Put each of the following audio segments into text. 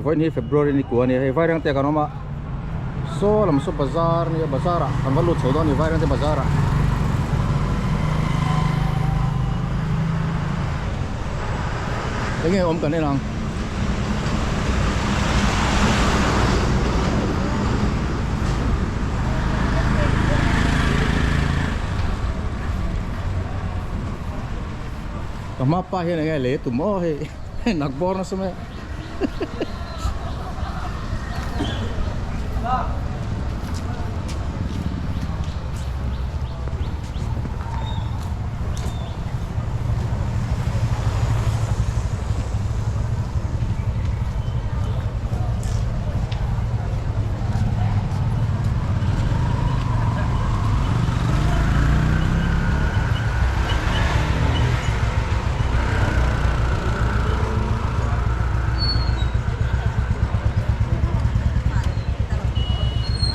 Vawiin hi February ni kua a ni a, hei Vairengte kan awm a, saw lam saw bazar a nia bazar ah kan va lut chho dawn a ni Vairengte bazar ah. Enge awm kan en ang. Ka hma pa hian enge lei a tum aw hei nak bawr nasa mai a.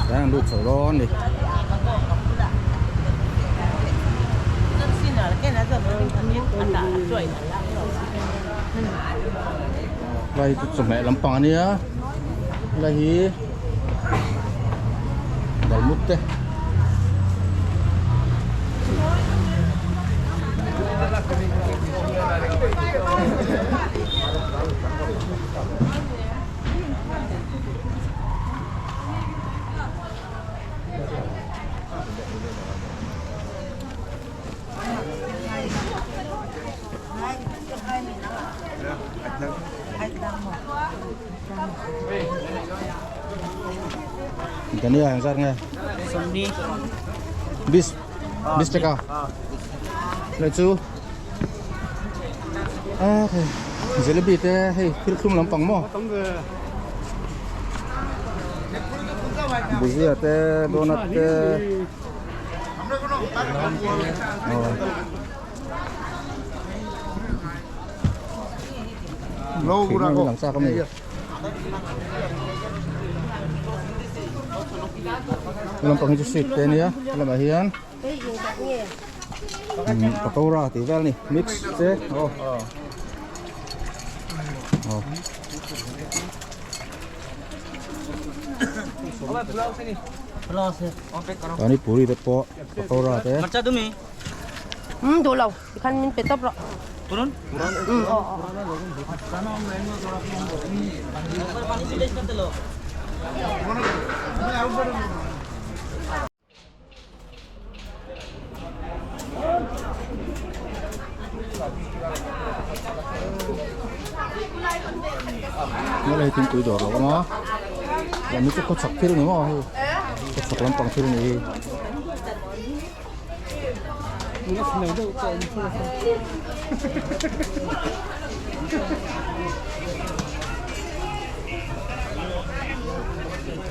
Tlai an lut chho dawn ni. Lai hi chu chawhmeh lampang a nia lai hi dalmut te. Dania ang zar nge? Sawmni. Bis bis teka. Lai chu. A thei jalebi te hei thil thlum lampang maw? Bhujia te donut te. Thihna lang chak a mi. Lampang hi chu sweet te ania helamah hian pakora tih vel a ni mix te aw aw. Pani puri te pawh pakora te. Duh lo tikhan min pe tawp rawh. Helai thingpui dawr lo awm a lam hi chu khawchhak thil ni maw hei khawchhak lampang thil ni hi.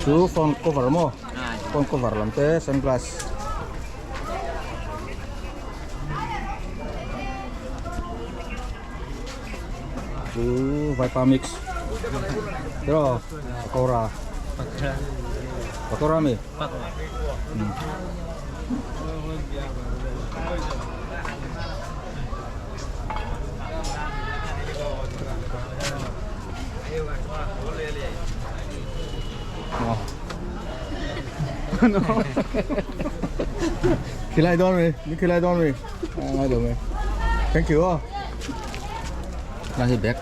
Chu phone cover maw phone cover lam te sunglass chu vaipa mix tiraw pakora pakora ami. Khilai dawn mi min khilai dawn mi ngai lo mai thank you aw la hi bag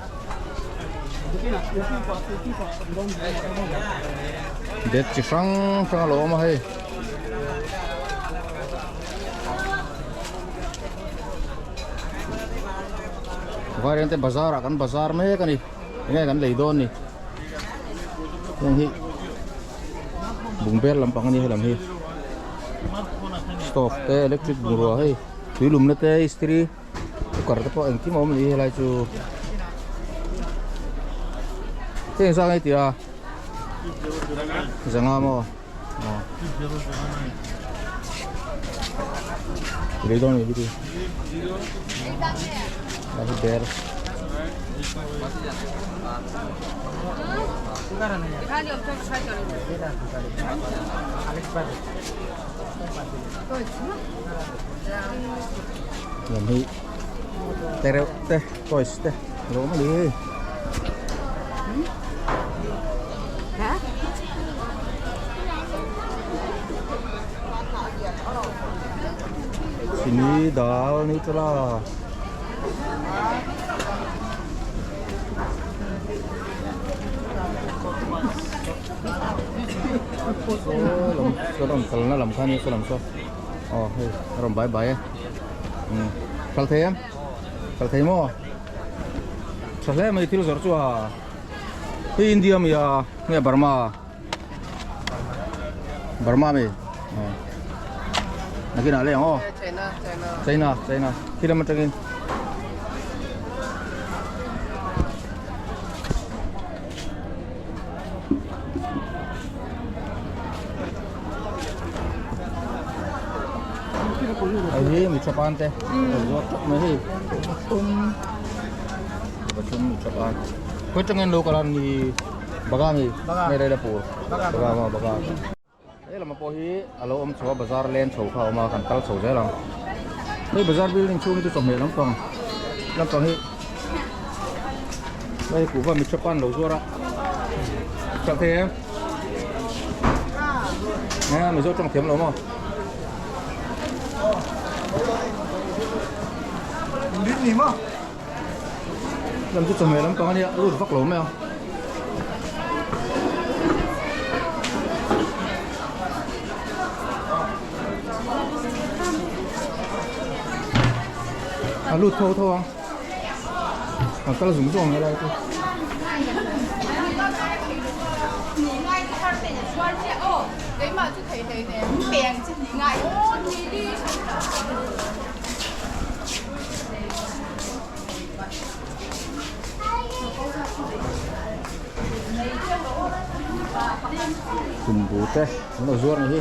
bag chi hrang hrang a lo awm a hei Vairengte bazar ah kan bazar mek a ni enge kan lei dawn ni heng hi bungbel lampang a ni helam hi stove te electric bungrua hei tui lumna te istiri cooker te pawh engkim a awm a ni helai chu hei engzah nge tih a zanga maw aw lei dawn a ni bik a hi ber Lam hi te reuh te toys te a lo awm a ni hei. Chini dal nutella. Saw lam saw rawn kalna lam kha ania saw lam saw aw hei a rawn bai bai e umm kal thei em kal thei maw tha hle mai thil zawrh chu a hei India mi a nge Burma Burma mi aw nakinah leh ang aw China China khi lam atangin. Hei hi mi tha pan te zuar tawp mai hei pathum pathum mi tha pan khawi tangin lo kal a ni baga mi nge rei la pur baga maw baga he lamah pawh hi a lo awm chho a bazar len chho kha a awm a kan kal chho zel ang hei bazar building chhung hi chu chawhmeh lampang lampang hi hei kuhva mi tha pan lo zuar a hralh thei em nge mizo tawng thiam lo maw Lam chu chawhmeh lampang ania lut vak lo mai ang. A lut tho tho ang. An kal zung zung ang helai chu. Tumbu te an lo zuar ni hi.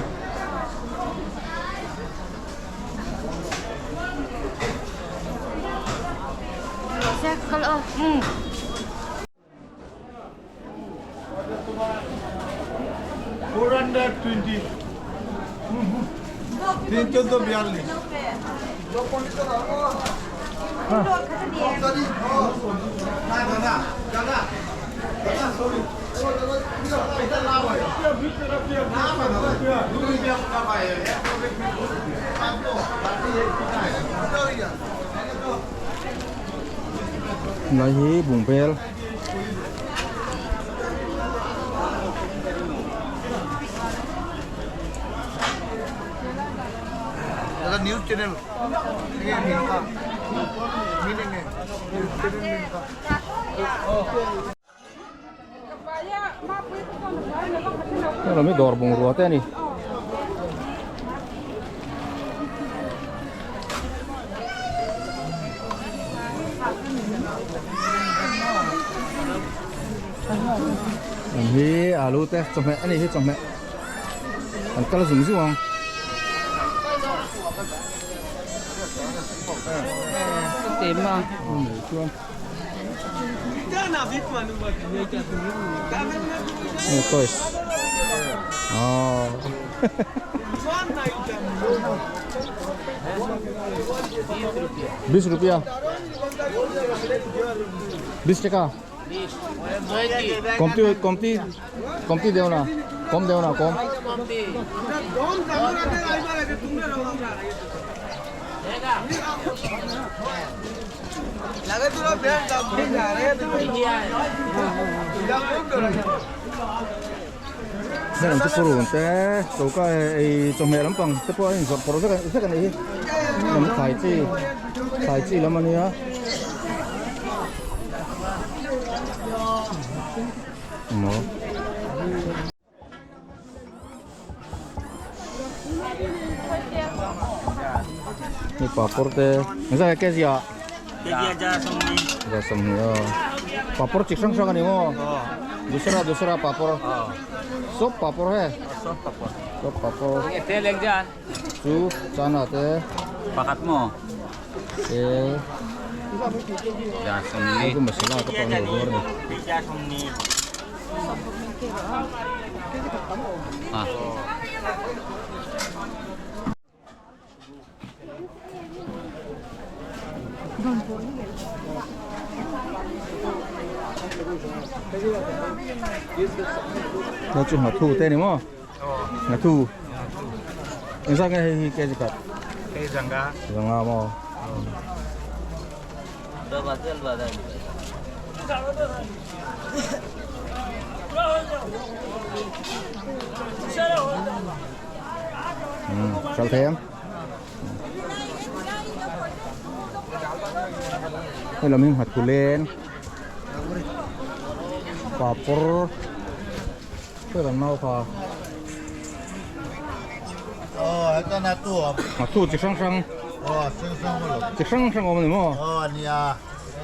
Lai hi bungbel News channel Heng lam hi dawr bungrua te a ni. Heng hi alu te chawhmeh a ni hi chawhmeh an kal zung zung ang. Toys. Oh. Bis rupiah. Bis taka. Komti komti komti deu na. Kom deu na kom. Heng chu purun te choka ei chawhmeh lampang te pawh a inzawrh pawrh vek vek a nih hi lam thlai chi thlai chi lam a nia maw. Ni papawr te engzah nge kg ah za sawmhnih aw papawr chi hrang hrang a ni maw dusra dusra papawr sawp papawr he sawp papawr chu chana te pakhat maw te hei chu masala te pawh an lo zuar a ni. Nó chu nghathu te ni maw nghathu engzat nge hei hi kg khat. Hei zanga. Zanga maw? Hralh thei em? Hei lam hi nghathu leng papawr hei kan nau kha nghathu chi hrang hrang chi hrang hrang awm a ni maw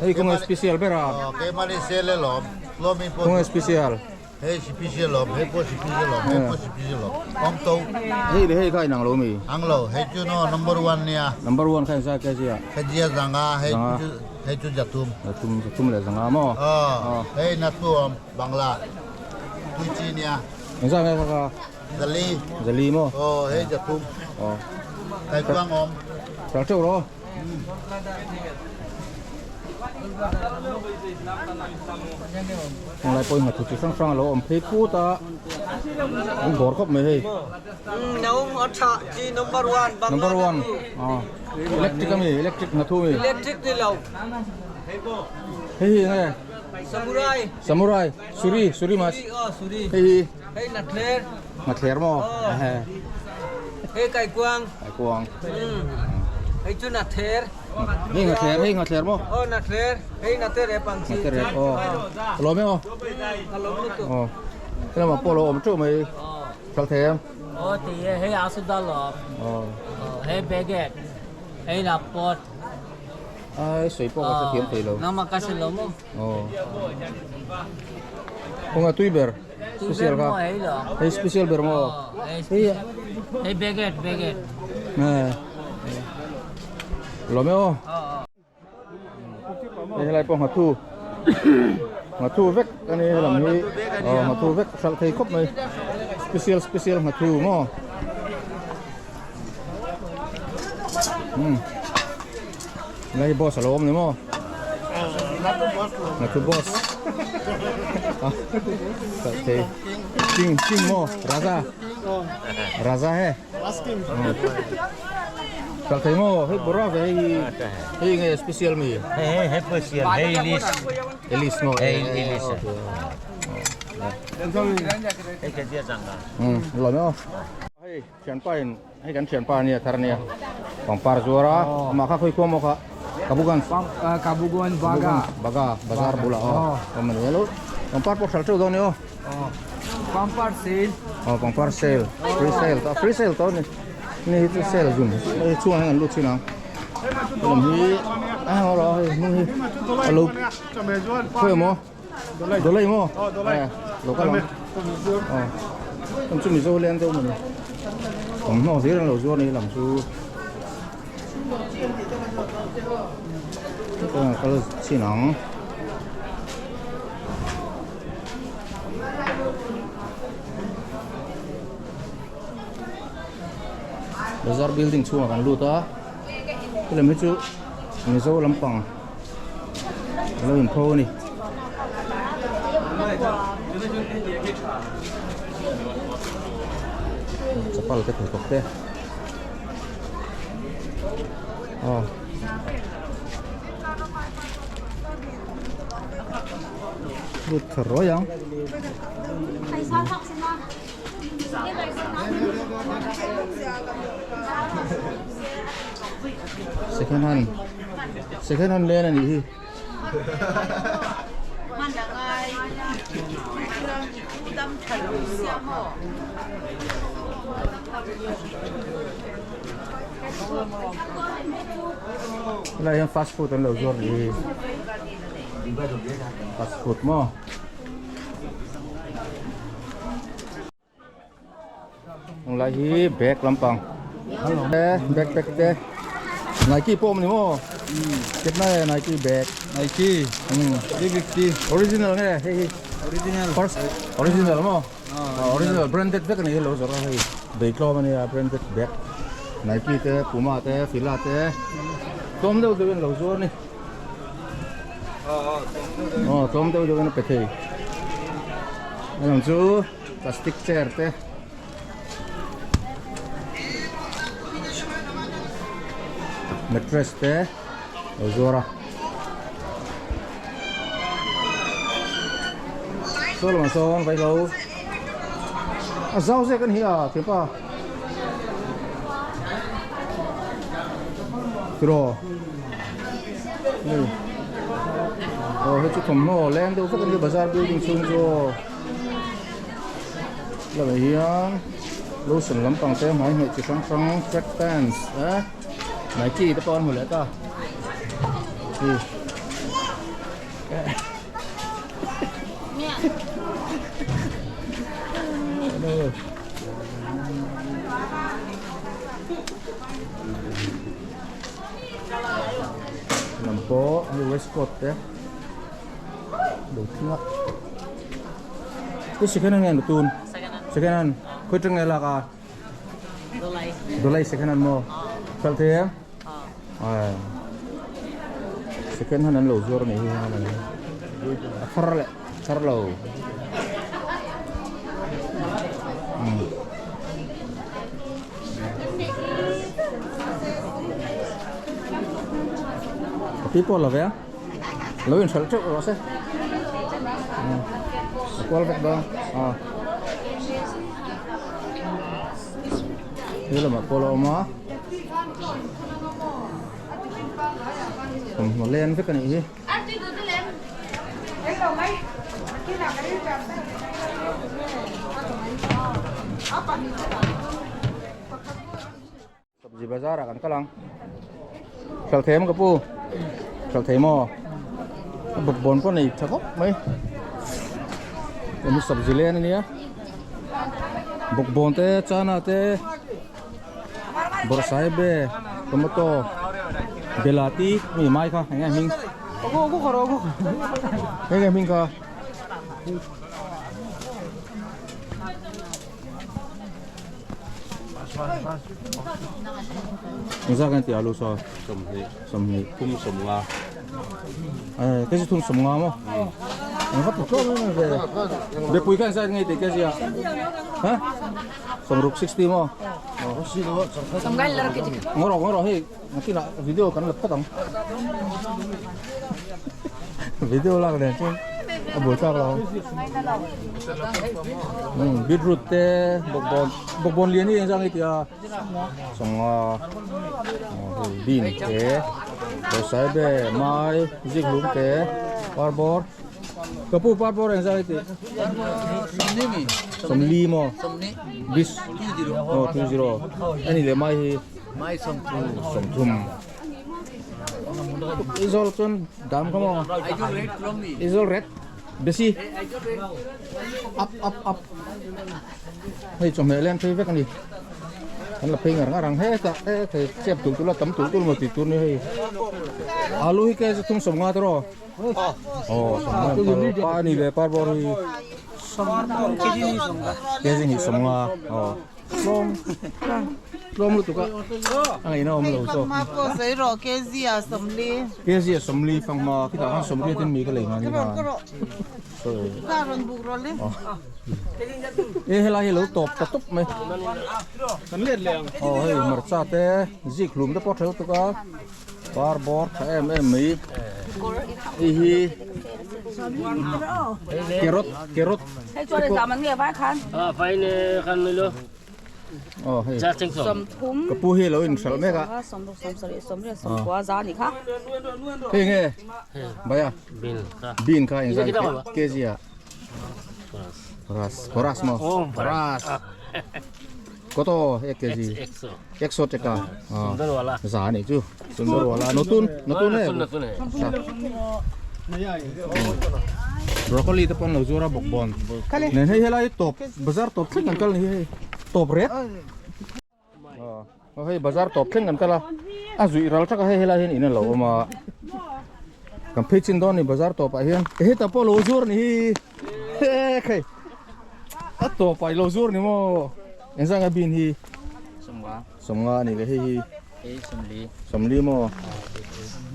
hei kawng a special ber a kawng a special. Hei special lawm, hei pawh special lawm, hei pawh special lawm. Awm to. Hei le hei kha inang lo mi. Ang lo, hei chu no number 1 nia. Number 1 kha insa ke zia. Hei zia zanga, hei chu hei chu jatum. Jatum, jatum le zanga mo. Oh, hei na tu awm Bangla. Tui chi nia. Insa nge kha kha. Zali. Zali mo. Oh, hei jatum. Oh. Kai kuang awm. Ral teuh ro. Tunlai pawhin nghathu chi hrang hrang a lo awm phei put a, an dawr khawp mai hei. Number one electric ami electric nghathu ami. Electric ni lo. Hei hi nge? Samurai. Samurai suri suri mas. Hei hi. Hei nathler. Nathler maw? Hei kaikuang. Kaikuang. Hei chu nathler. Hei nathler, hei nathler maw? Aw nathler. Hei nater e pang chi. Nater e. Aw. Lawm e aw. Ka lawm lutuk. Aw. Hei lamah pawh lo awm teuh mai. Kal thei em? Aw ti e, hei asudal lawm. Aw. Hei baguette. Hei lapot. Ai sawi pawh ka hrethiam thei lo. Nangmah ka hre lo maw? Aw. Kawng a tui ber. Special kha. Hei special ber maw? Hei hei baguette baguette. Nè. Lawm e aw. Hei helai pawh nghathu. Nghathu vek ani helam hi. Aw nghathu vek hralh thei khawp mai. Special special nghathu maw? Helai hi boss a lo awm ni maw? Nghathu boss. Thei. King king maw? Raja. Raja he. Kal thei maw? Hei bora ve hei hei nge special mi? Hei hei hei special hei Elise. Elise maw? Hei Elise. Hei ka zia changa. Lo me aw. Hei thianpa in Hei kan thianpa ania thar ania pangpar zuar a amah kha khawi khuam maw kha Kabugan Kabugan Baga Baga bazar bulah aw awm ani alo pangpar pawh hralh teuh dawn ni aw pangpar sale aw pangpar sale free sale tawh free sale tawh ani ni hi chu sale zum hei chhungah hian an lut thin ang helam hi a heng hei hnung hi alo khawi maw Dolai maw? Lo kal ang. Aw. Heng chu Mizo leng deuh mawni. Thawmhnaw hlir an lo zuar ni lam chu. Hetiang a kal chin ang. Bazar building chhungah kan lut a. Helam hi chu Mizo lampang. Lo in pho a ni. Chapal te pheikhawk te. Aw. Lut tha ruai ang. Second hand. Second hand len a nih hi. Helai hian fast food an lo zuar nih hi. Fast food maw. Tunlai hi bag lampang te backpack te Nike pawh awm ni maw ketna e Nike bag Nike 350 original nge hei hi original first original maw original branded vek ani lo zawrh a hei beitlawm ania branded bag Nike te Puma te Fila te tlawm deuh deuh in lo zuar a ni aw tlawm deuh deuh in a pe thei a lang chu. Plastic chair te. Mattress te lo zuar a. Saw lamah sawn vaihlo a zau zek a ni a thianpa tiraw hei aw hei chu thawmhnaw leng deuh vek a ni bazar building chhung chu aw lamah hian lotion lampang te hmai hmeh chi hrang hrang track pants eh. Nike te pawh an hmu leh ta hi lam pawh hei waistcoat te lo thing a i second hand nge tun second hand khawi tang nge lak a. Dulai second hand maw? Khalh thei em? Ai. Second hand an lo zuar a nih hi heng hi. A thar leh thar lo. Um. Ka pi pawh la ve a. Lo in hralh teuh rawh se. A kual vek dawn. A. He lamah pawh a awm a. Thawmhnaw len vek a nih hi. Sabzi bazar ah kan kal ang hralh thei em ka pu hralh thei maw a bawkbawn pawh nei tha khawp mai hemi sabzi len ania bawkbawn te chana te bawrhsaibe tomato belati mi mai kha eng nge hming eng nge hming kha. Engzah kan ti alu saw? Sawmhnih. Sawmhnih. Thum sawmnga. Eh, kezi thum sawmnga maw? Eng va tlawm em em ve. Bepui kha engzah nge tih kezi a? Ha? Sawmruk 60 maw? Ngaw rawh ngaw rawh hei nakinah video kan la phawt ang. Video lak nen chuan a buai tlak lo. Beetroot te bawkbawn bawkbawn lian hi engzah nge tia sawmnga hei bean te bawrhsaibe mai zikhlum te parbawr ka pu parbawr engzah nge tih sawmli maw bis aw 20 ani leh mai hi sawmthum. Aizawl chuan dam kha maw Aizawl red besi up up up hei chawhmeh leng phei vek a ni kan la phei ngar ngar ang hetah he thei chep tul tul a tam tul tul maw tih tur ni hei alu hi ke thum sawmnga te rawh aw sawmnga pa a ni ve par bawr hi kg hnih sawmnga aw. Tlawm tlawm lutuk a a ngaihna awm lo zawk. Fanghma pawh sawi rawh KZ ah sawmli. KZ ah sawmli fanghma khitah khan sawmli atin mi ka lei nghal ni khan. Sorry. Ka rawn buk rawh le. E helai hi lo tawp ta tawp mai. Kan let leh ang. Aw hei hmarcha te zik hlum te pawh tha lutuk a. Par bawr tha em em mai. Hei hi carrot carrot. Hei chuan in dam an nge vai khan. A vai ne khan mai lo. Aw hei. Za cheng sawm. Sawmthum. Ka pu hi lo in hralh mek a. Sawmruk sawmsarih sawmriat sawmkua za ni kha. Hei nge bhaiya. Bean kha. Bean kha engzah kg ah. Ras. Ras maw. Ras. Koto ek kg. Ekso teka. Sundarwala. Za ni chu. Sundarwala. Notun notun e. Notun e. Broccoli te pawn lo zuar a bawk bawn. Nen hei helai tawp bazar tawp thleng kan kal ni hei. Tawp ret. Aw hei bazar tawp thleng kan kal a. A zuih ral thak a hei helai hian in a lo awm a. Kan phei chin dawn ni bazar tawp ah hian. Heta pawh lo zuar ni hi. Hei. A tawp ah i lo zuar ni maw. Engzah nge bean hi? Sawmnga. Sawmnga a ni le hei hi. Hei sawmli. Sawmli maw?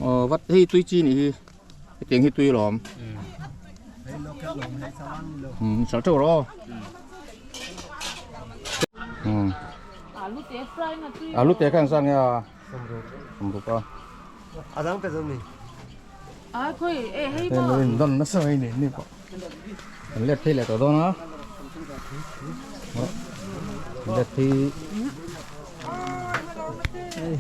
Aw vat hei tui chi nih hi. Hetiang hi tui lawm. Um sal teuh rawh aw. Um. Alu te fry na tui. Alu te kha engzah nge a? Sawmruk a. A dang pe zo mi. A khawi e hei maw. Hei lo in nasa mai ni ni pawh. Kan let phei leh tawh dawn a. Let phei. Hei.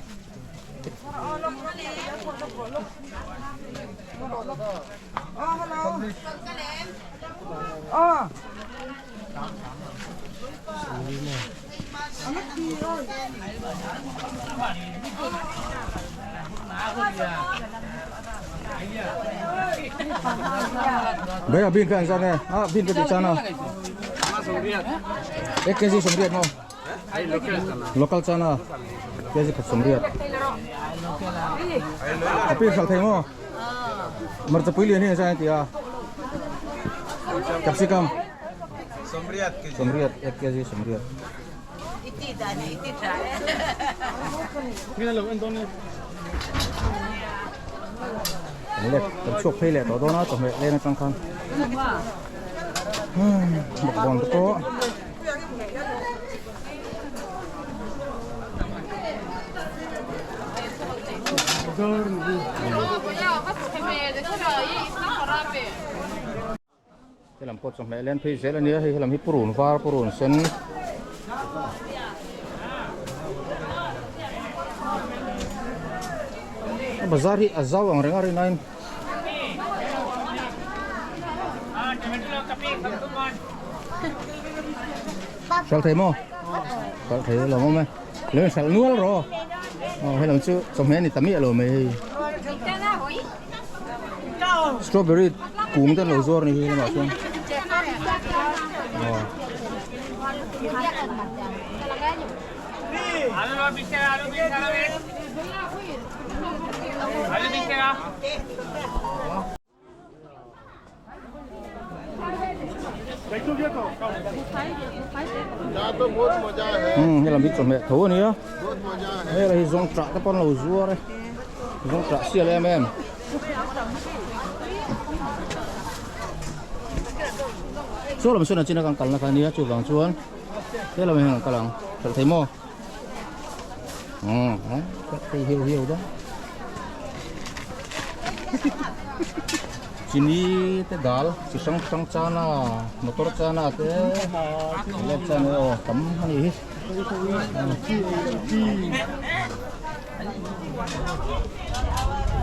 Bây giờ pin cái anh ra nè, à pin cái gì nào? Ek kg sawmriat maw? Local chana kg khat sawmriat. A pin hralh thei maw? Hmarcha pui lian hi engzah tia capsicum sawmriat ek kg sawmriat. Kan let kan chhuak phei leh tawh dawn a chawhmeh leng atang khan bawkbawn te pawh. Helam pawh chawhmeh len phei zel a nia hei helam hi purun var purun sen a bazar hi a zau ang reng a rinain Hralh thei maw? Hralh thei lo awm e. Lo in hralh nual rawh. Aw helam chu chawhmeh a ni ta miah lo mai hei. Strawberry kung te an lo zuar ni hi lamah chuan. Aw. Helam hi chawhmeh tho a nia hela hi zawng tah te pawh an lo zuar e zawng tah sial em em saw lam sawn a chin a kan kalna kha a nia chuvang chuan helam hian kan kal ang hralh thei maw hralh thei hiau hiau dawn. Chini te dal chi hrang hrang chana motor chana te lep chana aw tam a ni hi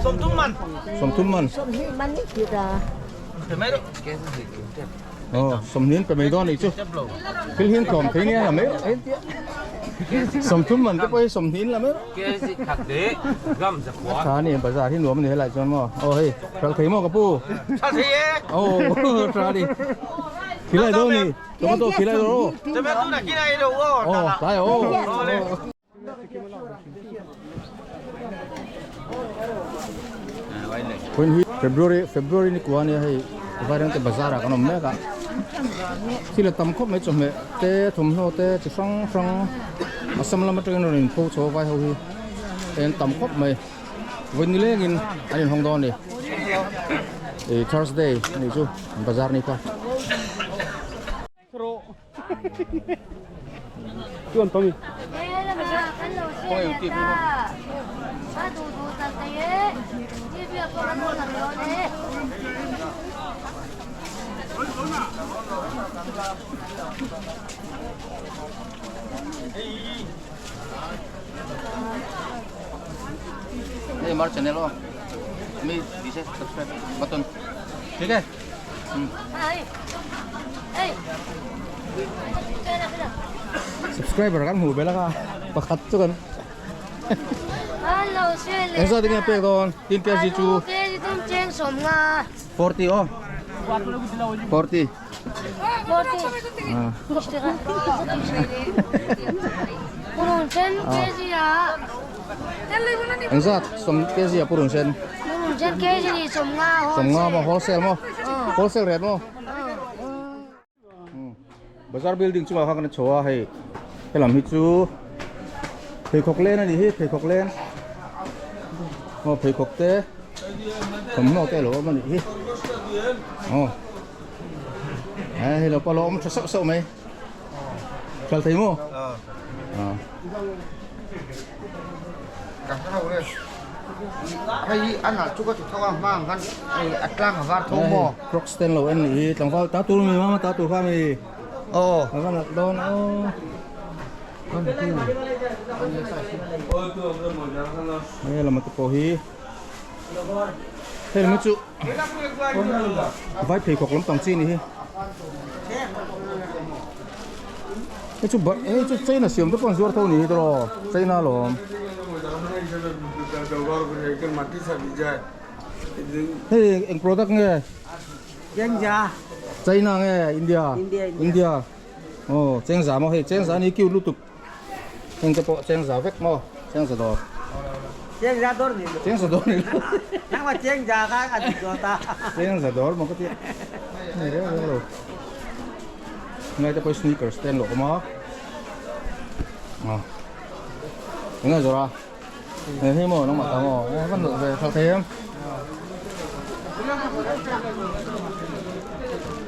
Sawmthum man sawmthum man aw sawmhnin pe mai dawn a nih chu thil hian tlawm thei nia la mai sawmthum man te pawh hi sawmhnin la mai Tha a ni bazar hi nuam a ni helai chuan maw aw hei hralh thei maw ka pu Tha thei e aw tha a ni khilai dawn ni tomato khilai dawn aw tomato na khilai lo aw aw tlai aw Hun hi February February ni kua ania hei Vairengte bazar ah kan awm mek a thil a tam khawp mai chawhmeh te thawmhnaw te chi hrang hrang Assam lam atangin rawn inpho chho a vai ho hi en tam khawp mai vawi nilengin an inhawng dawn a ni ih Thursday a nih chu bazar ni kha. Hey, mar channel oh. Mi dice subscribe button. ठीक है? Subscriber kan hmuh belh a pakhat chu kan engzat enge pek dawn tin kg chu 40 aw 40 Engzat sawm kg a purun sen sawmnga maw wholesale maw wholesale rate maw bazar building chungah khan kan chho a hei helam hi chu pheikhawk len a nih hi pheikhawk len aw pheikhawk te thawmhnaw te a lo awm a nih hi aw hei lo pawh a lo awm tha sauh sauh mai. Kal thei maw? Ka hre lo le. Hei hi a nalh chu ka ti tho a hma ang khan hei a tlang a var tho maw? Crocs ten lo en nih hi tlangval ta tur mi mama ta tur kha mi. Aw. A va nalh dawn aw. Hei lama te pawh hi hei lama chu vai pheikhawk lampang chi a ni hi. Hei chu hei chu China siam te pawh an zuar tho a ni hi tawh China alawm. Hei eng product nge? China nge India? India. Aw chengza maw hei chengza a ni cute lutuk heng te pawh chengza vek maw chengza dawr chengza dawr ni lo chengza dawr ni lo nangma chengza kha a ti zawt a chengza dawr maw ka tia ni reng reng lo ngai te pawh sneakers te an lo awm a a eng nge zawrh a hei hei maw nangmah ta maw van lawh ve thlak thei em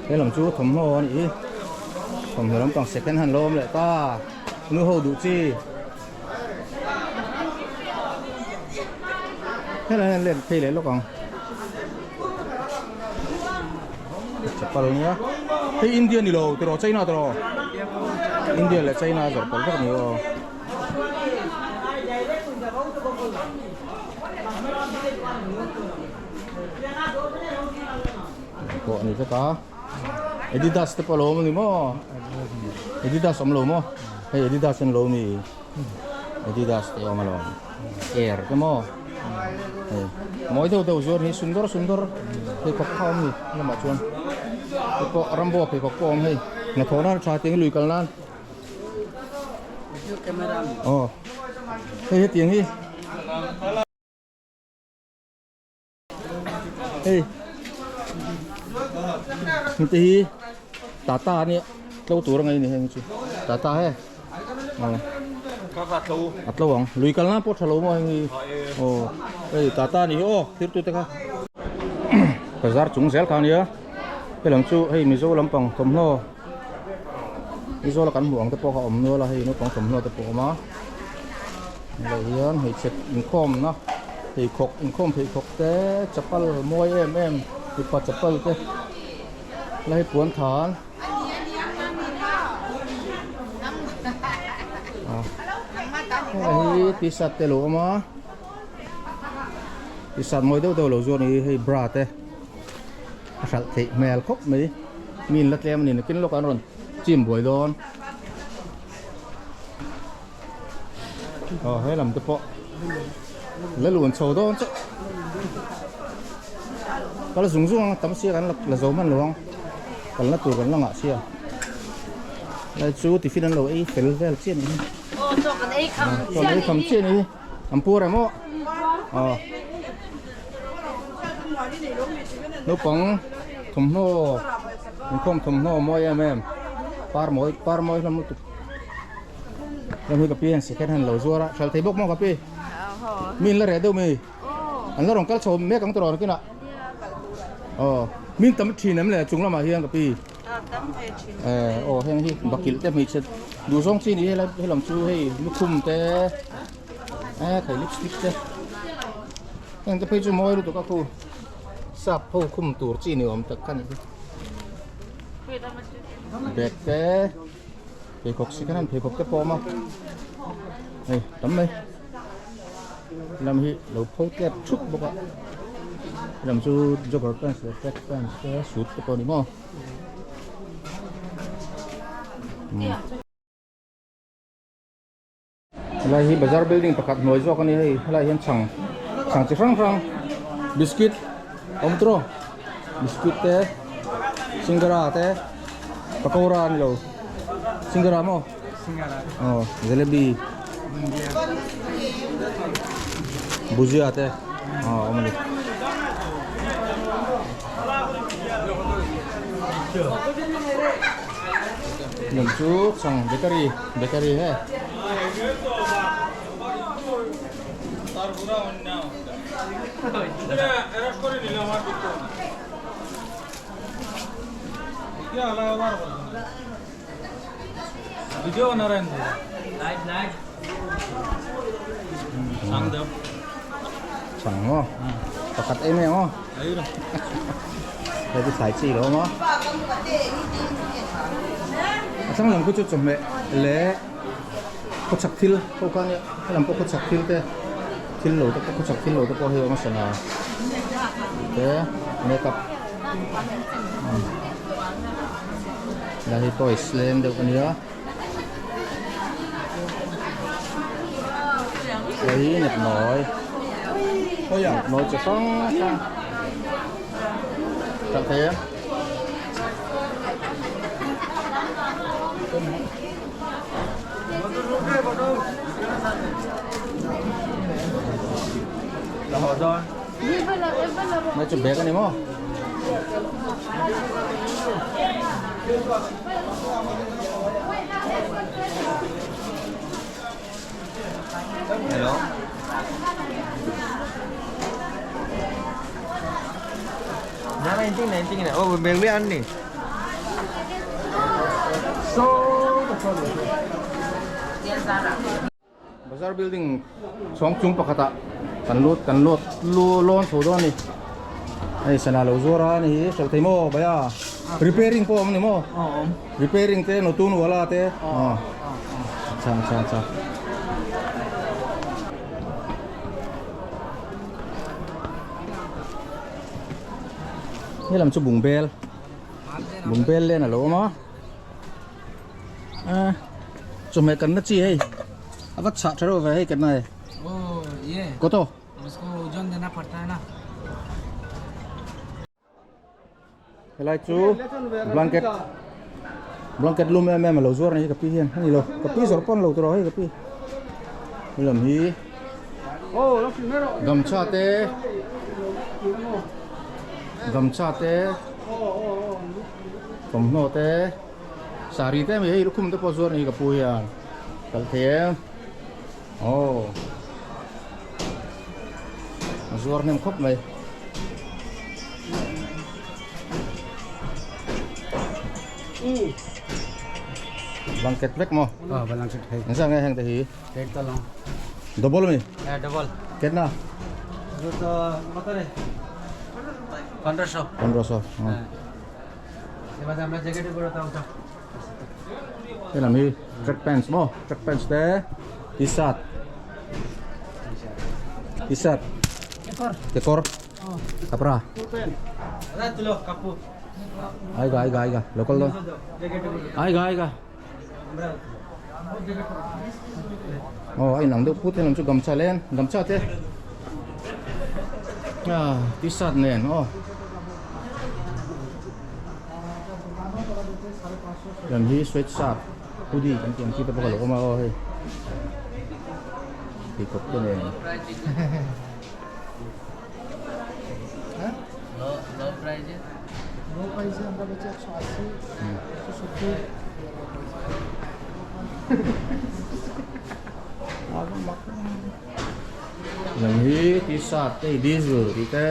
he lam chu thawmhnaw a nih hi thawmhnaw lampang second hand lo awm leh ta nu ho duh chi helai hian let phei leh lawk ang chapal nia hei India ni lo tiraw China tiraw India leh China zawrh pawlh vek a ni aw. Pawh a ni vek a Adidas te pawh a lo awm a ni maw Adidas awm lo maw hei Adidas an lo ni Adidas te awm alawm Air te maw hei mawi deuh deuh zuar hi sundar sundar pheikhawk kha awm ni lamah chuan hei pawh Rambo pheikhawk pawh a awm hei hnathawh nan tha tiang lui kal nan. Aw hei hetiang hi hei hengte hi tata a nia tlo tur a ngaih a ni heng hi chu tata he aw a tlo ang lui kal nan pawh tha lo maw heng hi aw hei tata a nih hi aw thirtu te kha bazar chung zel kha a nia helam chu hei mizo lampang thawmhnaw. Aizawl a kan hmuh ang te pawh kha a awm nual a hei naupang thawmhnaw te pawh a awm a hei hian hmeichhe inkhawm na pheikhawk inkhawm pheikhawk te chapal mawi em em mipa chapal te la hei puan than hei hi t-shirt te a lo awm a t-shirt mawi deuh deuh a lo zuar a ni hei bra te. A hralh theih hmel khawp mai mi in la tlem a ni nakin lawkah an rawn chim buai dawn aw he lam te pawh la luan chho dawn chauh kal zung zung ang tam sia kan la zo hman lo ang kalna tur kan la ngah sia lai chu tiffin an lo ei fel vel chiah a ni hi aw chaw kan ei kham chaw kan ei kham chiah a ni hi. An pur em aw aw naupang thawmhnaw inkhawm thawmhnaw mawi em em par mawi par mawi hlawm lutuk heng hi ka pi hian second hand lo zuar a hralh thei bawk maw ka pi mi in la reh deuh mi an la rawn kal chho mek ang tawh nakinah aw min tam thin em le chung lamah hian ka pi. Aw heng hi bakilh te hmeichhe duh zawng chi ni helai helam chu hei lukhum te eh thei lipstick te heng te phei chu mawi lutuk a khu sap ho khum tur chi ni awm tak kha ni hi bag te pheikhawk second hand pheikhawk te pawh a awm a hei tam mai lam hi lo pho tlep thup bawk a lam chu jogger pants leh track pants te suit te pawh a ni maw helai hi bazar building pakhat hnuai zawk a ni hei helai hian chhang chhang chi hrang hrang biscuit awm tawh biscuit te singara te pakora a ni lo singara maw. Aw jalebi bhujia te aw awm a ni. Lam chu chhang bakery bakery he. Chhang deuh. Chhang maw? Pakhat ei mai ang aw. Ei lo. Hei chu thlai chi lo maw? A thlang lam khu chu chawhmeh leh khawchhak thil ho kha nia helam pawh khawchhak thil te thil lo te pawh khawchhak thil lo te pawh hei a awm a sana te makeup helai hi toys leng deuh a nia. Hei hi nepnawi nepnawi chi hrang hrang hralh thei em Mai chu bag a ni maw? Hello. Na 1919 na. Oh, bel an ni. So, Bazar building chhawng chung pakhatah kan lut kan lut lu lawn chho dawn a ni hei sana lo zuar a ni hi hralh thei maw bhaiya repairing pawh a awm ni maw repairing te notun wala te aw acha acha acha helam chu bungbel bungbel len a lo awm a. A chawhmeh kan na chi hei a va chhah tha reuh ve hei kan na e kawt aw helai chu blanket blanket lum em em a lo zuar a ni hi ka pi hian a ni lo ka pi zawrh pawn lo tur aw hei ka pi helam hi gamcha te gamcha te thawmhnaw te. Saree te mai hei lukhum te pawh zuar a ni ka pu hian kal thei em aw a zuar hnem khawp mai blanket vek maw ah blanket hei engzah nge heng te hi double ami double ketna 1500 1500 Helam hi track pants maw track pants te t-shirt t-shirt kekawr kapra aiga aiga aiga local dawn aiga aiga aw a inang deuh phut helam chu gamcha len gamcha te ah t-shirt nen aw Heng hi sweat shirt hoodie kan tih ang chi te pawh ka lo awm a aw hei pheikhawk te nen. Heng hi t-shirt te diesel tih te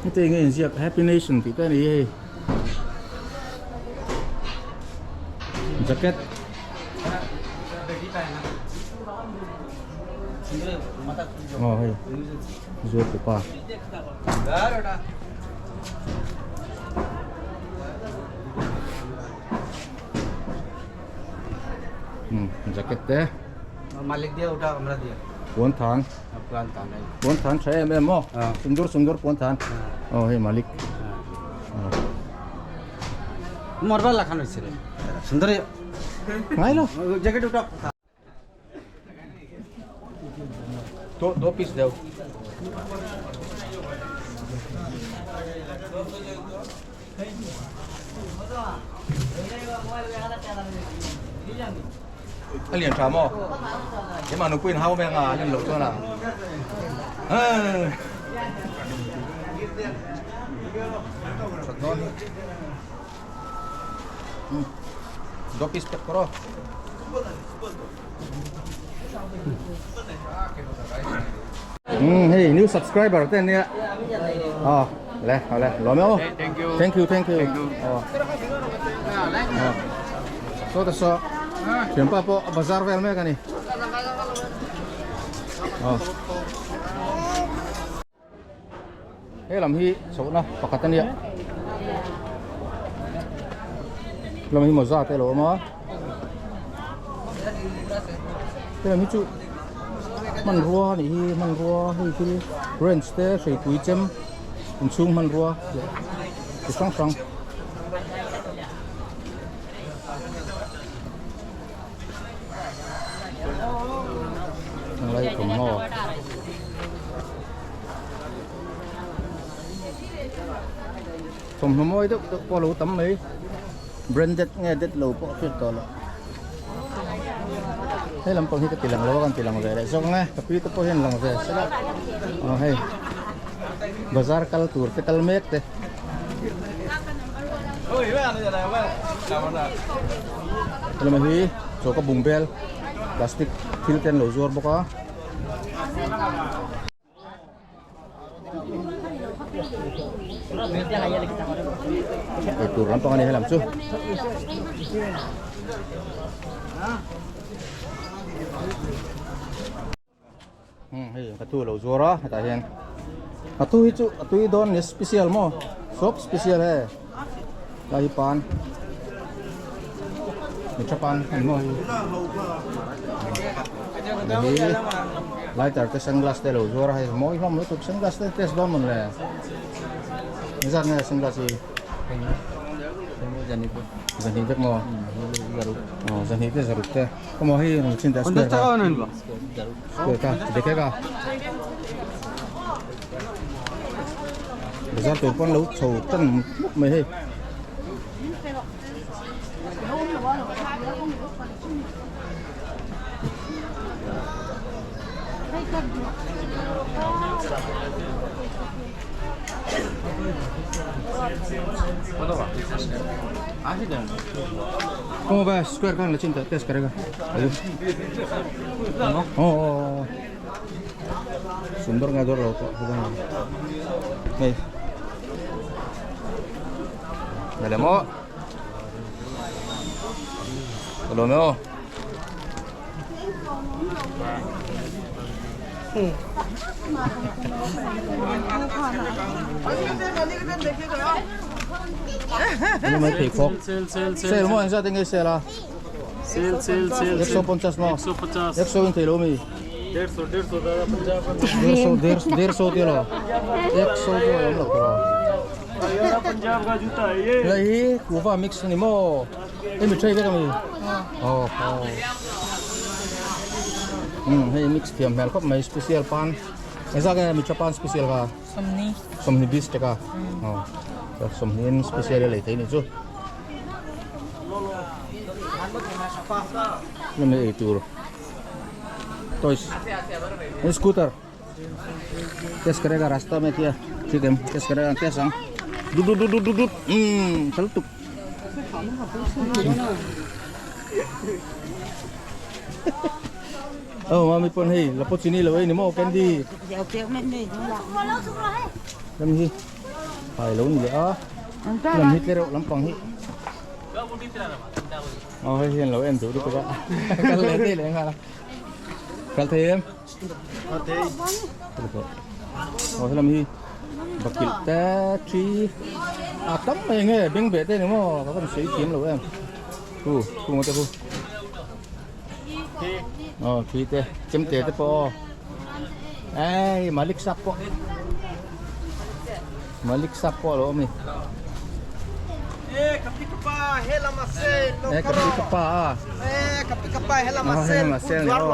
heti enge inziak happy nation tih te a ni hei jacket aw hei zuar tupa. Jacket te puan than puan than tha em em maw sundur sundur puan than aw hei malik ngai lo Do do piece deuh. A lian tha maw? Keimah nupui in hau veng a, a lian loh chuan a. That dawn hi. Do piece pek kawr aw. Hei new subscriber te ania aw le aw le lawm e aw thank you thank you aw so ta so thianpa pawh a bazar vel mek ani. He lam hi chhohna pakhat a nia lam hi mawza te a lo awm a he lam hi chu hmanrua a nih hi hmanrua hei thil wrench te hreipui chem inchhung hmanrua leh chi hrang hrang. Lai thawmhnaw thawmhnaw mawi deuh deuh pawh a lo tam mai branded nge det lo pawh a hriat tawh loh he lampang hi ka ti lang lo a kan ti lang ve leh zawk ang e ka pi te pawh hian lang ve sela aw hei bazar kal tur te kal mek te. Helama hi choka bungbel plastic thil te an lo zuar bawk a. Eitur lampang a ni helam chu. Hei ka tu lo zuar a hetah hian a tu hi chu a tui dawn ni special maw sawp special he lai hi pan mi tha pan ani maw hei hi lighter te sunglass te lo zuar a hei mawi hlawm lutuk sunglass te test dawn mawn le engzat nge sunglass hi. Zahnih vek maw aw zahnih te zaruk te kawmaw hei rawn chin teh a square kha square kha dek ka bazar tur pawn lo chho tan mup mai hei. Como ba square kan la chinta test karega. Ayo. Oh oh. Sundar nga dor lo ko. Hey. Dale mo. Dale mo. Ano may pheikhawk? Sale mo, engzat enge sale a? Sale, sale, sale. Ekso ponchas mo. Ekso pachas. Ekso in theilo mi. Derso, derso dada Punjab. Derso, derso, derso tilo. Ekso chu a awm lo tawh. Punjab ka juta hai ye. Helai hi kuhva mix ani maw? Hei mi tray vek ami? Aw aw. Umm hei mix thiam hmel khawp mai special pan. Engzat nge mi tha pan special kha? Sawmhnih. Sawmhnih bis te kha. Aw sawmhnih in special a lei thei nih chu. Hemi ei tur toys scooter. Test karega rasta me kia thik em test karega test ang dut dut dut dut dut umm kal tuk oh mami pon hei la pot chini lo ei ni mo candy lam hi pai lo ni le a lam hi tlero lampang hi oh hei hian lo en duh lutuk a kal leh thei leh nghal a kal thei em Aw helam hi bakilh te thi a tam mai nge beng beh te ni maw ka van sawi thiam lo em khu khu te khu aw thi te chem te te pawh aw ei malik sap pawh malik sap pawh a lo awm a ni e ka pi ka pa a aw helama sel ni aw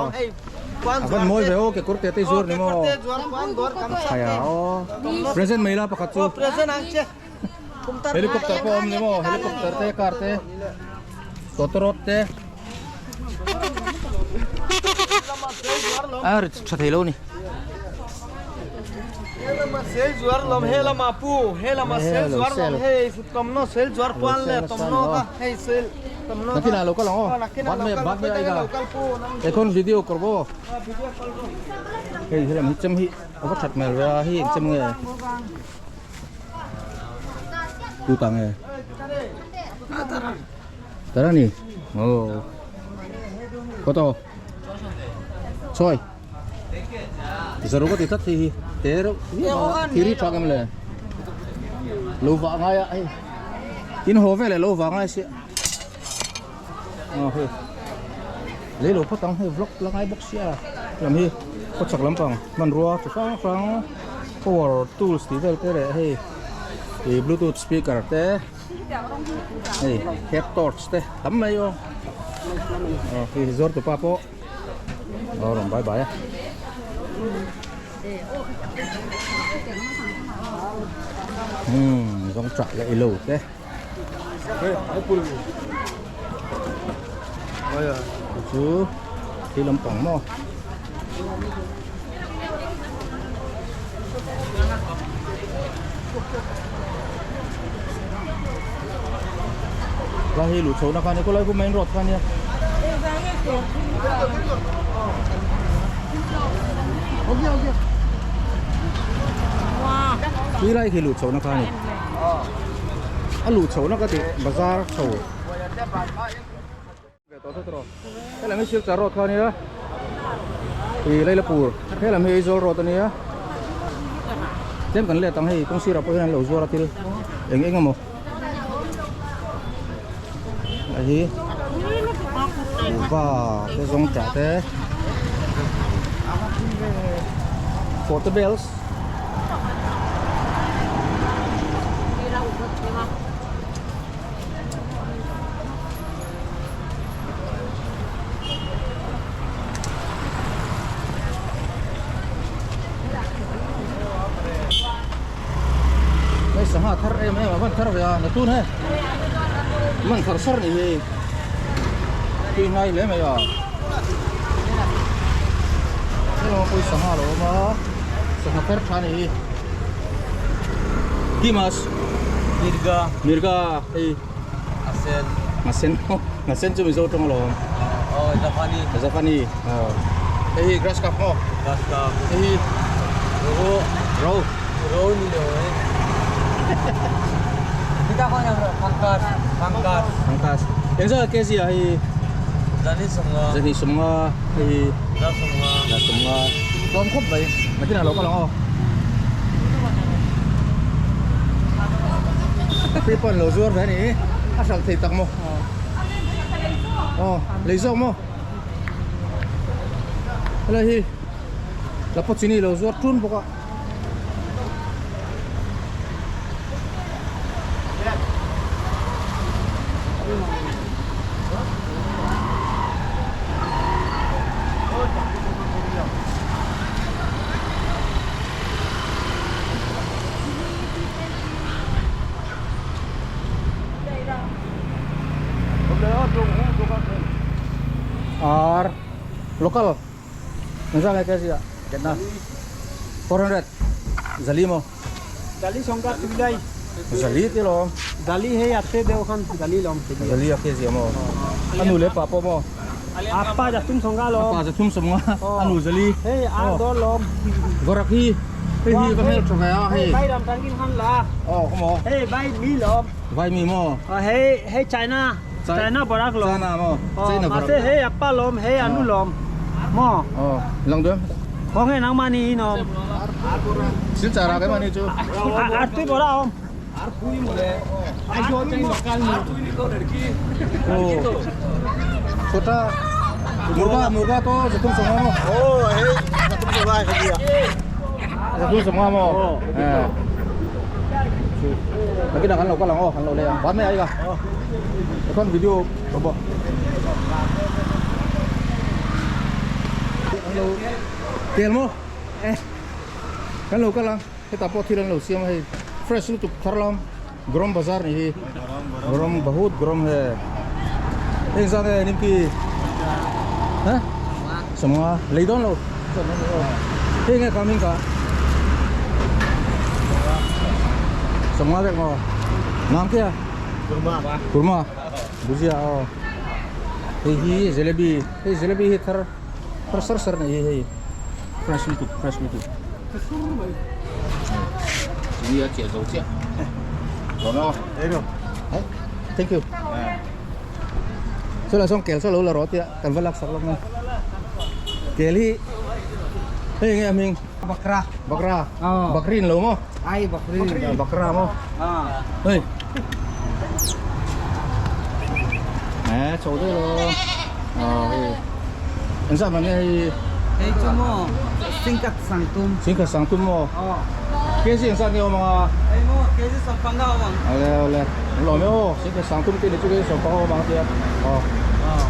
A van mawi ve aw kekawr te te zuar ni maw Haya aw present mai la pakhat chu helicopter pawh a awm ni maw helicopter te car te tawtawrawt te a ri tha thei lo ni Nakinah lo kal ang aw bat mai bat mai ai ka ekhon video kawr aw hei helam hi chem hi a va that hmel ve a hei eng chem nge tu ta nge tara ni aw koto choi. Zaru ka ti tlat hei hi te reuh viau a thir hi tha ka mawle lo vah ngai a hei in haw veleh lo vah ngai sia aw hei lei lo phawt ang hei vlog la ngai bawk sia lam hi khaw chak lampang hmanrua chi hrang hrang power tools tih vel te leh hei ih bluetooth speaker te hei head torch te tam mai aw aw hei zuar tupa pawh. Aw rawn bai bai a. Hmm, zawng chah leh ilo te. Chu thil lampang maw. Lai hi luh chhohna kha a nia khawlai khu main road kha a nia. Khi lai khi luh chhohna kha a ni. A luh chhohna ka tih bazar chho. Helam hi Silchar road kha a nia ih Lailapur helam hi Aizawl road a nia tlem kan let ang hei kawng sirah pawh hian an lo zuar a thil eng eng emaw a hi kuhva te zawng tah te portables. Hei sangha thar em em a van thar ve a na tun he man thar sar ni hi tui ngai hle mai a hello pawh sangha lo awm a sangha thar tha ni hi Dimas Mirga Mirga hei Asen. Ngasen ngasen chu Mizo tawng alawm. Oh, Zafani. Zafani. Oh. Hei hi grass cup maw? Grass cup. Hei hi Ro. Ro. Ro ni lo eh. Kita ko yang pangkas, pangkas. Pangkas. Eng zat kg ah hei? Zani sumnga. Zani sumnga hei. Za sumnga. Za sumnga. Tlawm khawp mai. Nakinah lo kal ang aw. Free pawn lo zuar ve a ni a hralh thei tak maw aw lei zawk maw helai hi lapua chini lo zuar tun bawk a. Ar local engzah nge ka zia ketna 400 zali maw Zali sawngka tuilai zali te lawm zali hei a te deuh khan zali lawm zali a ke zia maw a nu leh pa pawh maw Apa zathum sawngka lawm. Apa zathum sawmnga a nu zali. Hei ar dawr lawm. Varak hi hei hi ka hmel tha ve a hei. Vai ram tangin khan la. Aw ka maw. Hei vai mi lawm. Vai mi maw. Hei hei China. China varak lawm. China maw. China varak. Mahse hei apa lawm hei anu lawm. Maw. Aw lang duam. Khaw nge nangmah ni in awm. Silchar ah keimah ni chu. Ar tui bawr a awm. छोटा मुर्गा मुर्गा तो जतुम संगा mo oh hey zatum sanga he zatum sanga mo eh Lagi nak kan lo kalang oh kan lo le ban mai ai ka con video bo tel mo eh kan lo kalang Hetah pawh thil an lo siam a hei fresh lutuk thar lam gawram bazar ni hi gawram bahut gawram he eng zan nge nimki ha sawmnga lei dawn lo hei nge coming ka sawmnga vek maw nam kia kurma kurma bhujia aw hei hi jalebi hei jalebi hi thar thar sar sar nei hi hei fresh lutuk fresh lutuk Chini a chiah zo chiah Lawm aw Thank you Chulai sawn kel saw lo la rawh tia kan va lak sak lawk mai Kel hi Hei nge a hming? Bakra. Bakra. Aw. Bakri in lo maw? Ai bakri. Bakra maw? Ah. Hei. Nè, chho deuh lo. Aw hei. Engzah man nge hei? Hei chu maw singkat sangtum. Singkat sangtum maw? Aw. Kg engzah nge awm anga? Hei maw kg sawmpanga awm ang. Awle awle. An lawm e aw. Singkat sangtum te ni chu kg sawmpanga awm ang tia. Aw. Aw.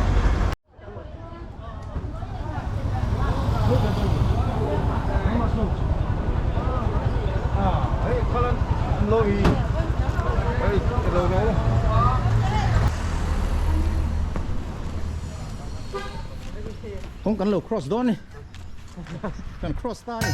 Kawng kan lo cross dawn ni. Kan cross ta ni.